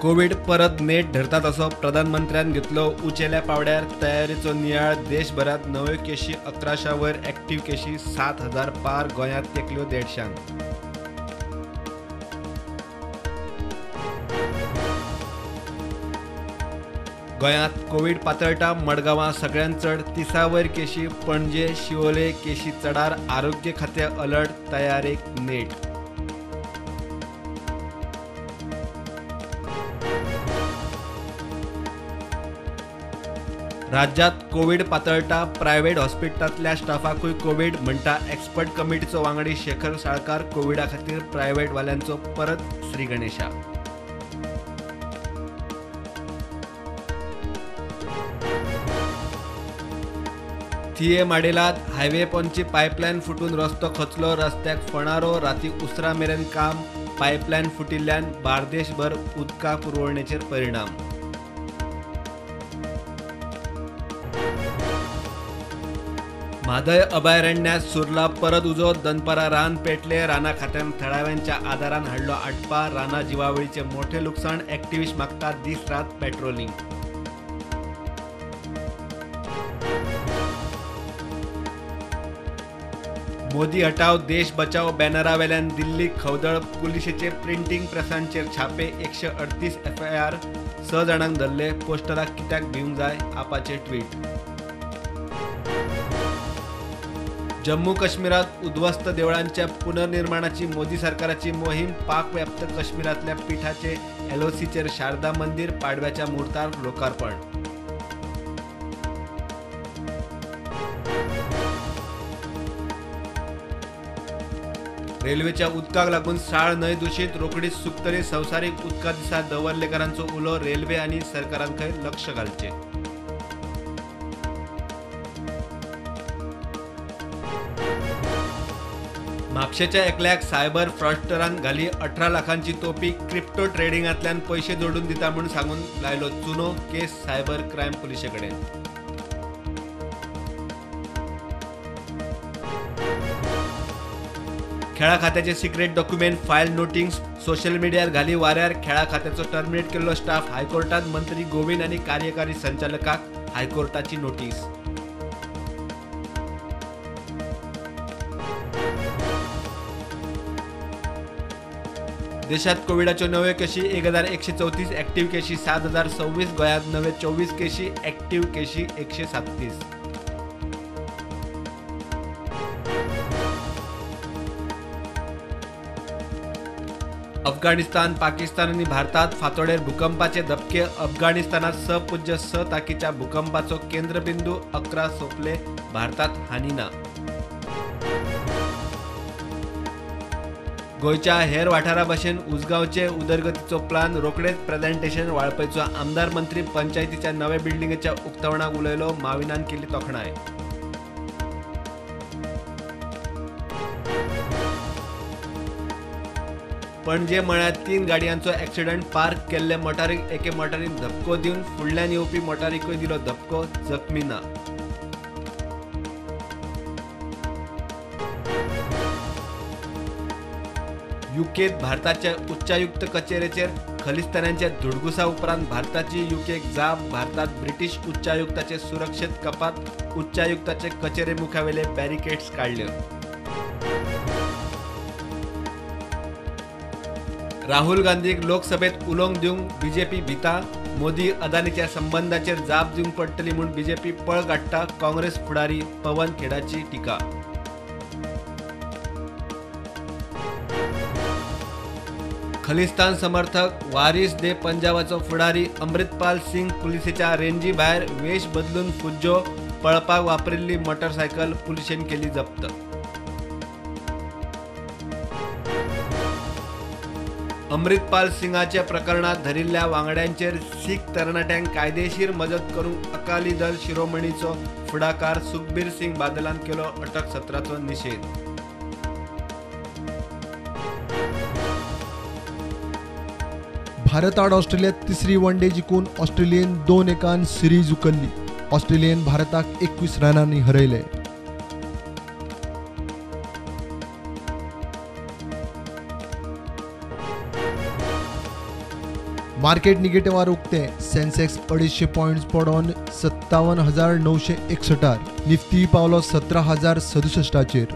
Covid परत नेट धरता तसो प्रधानमंत्र्यान घेतलो उंचेल्या पावड्यार तयारेचो नियाळ. देशभरात नव्यो केशी 1100 वयर, ॲक्टिव्ह केशी 7000 पार, गोंयांत तेंकल्यो 150. गोंयांत कोविड पातळटा. मडगांवां सगळ्यांत चड 30 वयर केशी, पणजे शिवोले केशी चडार. आरोग्य खातें अलर्ट, तयारेक नेट. राज्यात कोविड पातळटा. प्रायव्हेट हॉस्पिटलांतल्या स्टाफाकूय कोविड म्हणटा एक्सपर्ट कमिटीचो वांगडी शेखर साळकार. कोविडा खातीर प्रायव्हेटवाल्यांचो परत श्री गणेशा. थिये माडेलात हायवे पोंची पायपलायन फुटून रस्तो खचलो. रस्त्याक फणारो. राती उसरा मेरेन काम. पायपलायन फुटिल्ल्यान बार्देशभर उदका पुरवणेचेर परिणाम. म्हादय अभयारण्यात सुरला परत उजो. दनपारा रान पेटले. राना खात्यान थळाव्यांच्या आदारान हाडलो आटपा. राना जिवावळीचे मोठे लुकसाण. ॲक्टिव्हिस्ट मागतात दीस रात पेट्रोलिंग. मोदी हटाव देश बचाव बॅनरावेल्यान दिल्ली खवदळ. पुलिशेचे प्रिंटींग प्रेसांचेर छापे. 138 FIR, 6 जाणांक धरले. पोस्टराक कित्याक भिवंक जाय, आपाचे ट्वीट. जम्मू काश्मीरात उद्ध्वस्त देवळांच्या पुनर्निर्माणाची मोदी सरकाराची मोहीम. पाकव्याप्त काश्मीरातल्या पिठाचे LOCचेर शारदा मंदिर पाडव्याच्या मुहूर्तार लोकार्पण. रेल्वेच्या उदकाक लागून साळ न्हंय दुशीत. रोखडीच सुकतली. संवसारीक उदका दिसा दवर्लेकारांचो उलो. रेल्वे आनी सरकारान खंय लक्ष घालचें. म्हापशेच्या एकल्याक सायबर फ्रॉडस्टरान घाली 18 लाखांची तोपी. क्रिप्टो ट्रेडिंगांतल्यान पयशे जोडून दिता म्हूण सांगून लायलो चुनो. केस सायबर क्रायम पुलिशे कडेन. खेळा खात्याचे secret document, file notings social मिडियार घाली वाऱ्यार. खेळा खात्याचो टर्मिनेट केल्लो स्टाफ हायकोर्टात मंत्री गोविंद आनी कार्यकारी संचालकाक हायकोर्टाची नोटीस. देशात कोविडाच्यो नव्यो केशी 1134, ॲक्टिव्ह केशी 7026, गोंयांत नवे 24 केशी, ॲक्टिव्ह केशी 137. अफगाणिस्तान, पाकिस्तान आनी भारतात फांतोडेर भूकंपाचे धपके. अफगाणिस्तानात 6.6 ताकीच्या भूकंपाचो केंद्रबिंदू. 11 सोंपले. भारतात हानी ना. गोंयच्या हेर वाठारा भशेन उसगांवचे उदरगतीचो प्लान रोखडेच प्रेझेंटेशन. वाळपयचो आमदार मंत्री पंचायतीच्या नव्या बिल्डिंगेच्या उक्तावणाक उलयलो. माविनान केली तोखणाय. पणजे मळ्यात 3 गाडयांचो ॲक्सिडंट. पार्क केल्ले मोटारीक एके मोटारीन धपको दिवन फुडल्यान येवपी मोटारीकूय दिलो धपको. जखमी ना. युकेत भारताच्या उच्चायुक्त कचेरेचेर खलिस्तानांच्या धुडगुसा उपरांत भारताची युकेक जाप. भारतात ब्रिटीश उच्चायुक्ताचे सुरक्षेत कपात. उच्चायुक्ताचे कचेरे मुखावेले बॅरिकेड्स काडले. राहुल गांधीक लोकसभेत उलोवंक दिवंक बीजेपी भिता. मोदी अदानीच्या संबंदाचेर जाप दिवंक पडटली म्हूण बीजेपी पळ काडटा. काँग्रेस फुडारी पवन खेडाची टिका. खलिस्तान समर्थक वारिस दे पंजाबाचो फुडारी अमृतपाल सिंग पुलिसेच्या रेंजी भायर वेश बदलून फुज्जो. पळपाक वापरिल्ली मोटरसायकल पुलिशेन केली जप्त. अमृतपाल सिंगाच्या प्रकरणात धरिल्ल्या वांगड्यांचेर सीख तरणाट्यांक कायदेशीर मजत करूंक अकाली दल शिरोमणीचो फुडाकार सुखबीर सिंग बादलान केलो अटक सत्राचो निशेध. भारत आड ऑस्ट्रेलिया तिसरी वन डे जिखून ऑस्ट्रेलियेन 2-1 सिरीज उखल्ली. ऑस्ट्रेलियेन भारताक 21 रनांनी हरयले. मार्केट निगेटिव्हार उक्ते. सेन्सेक्स 250 पॉयंट्स पडोन 57,961, निफ्टी पावलो 17,067.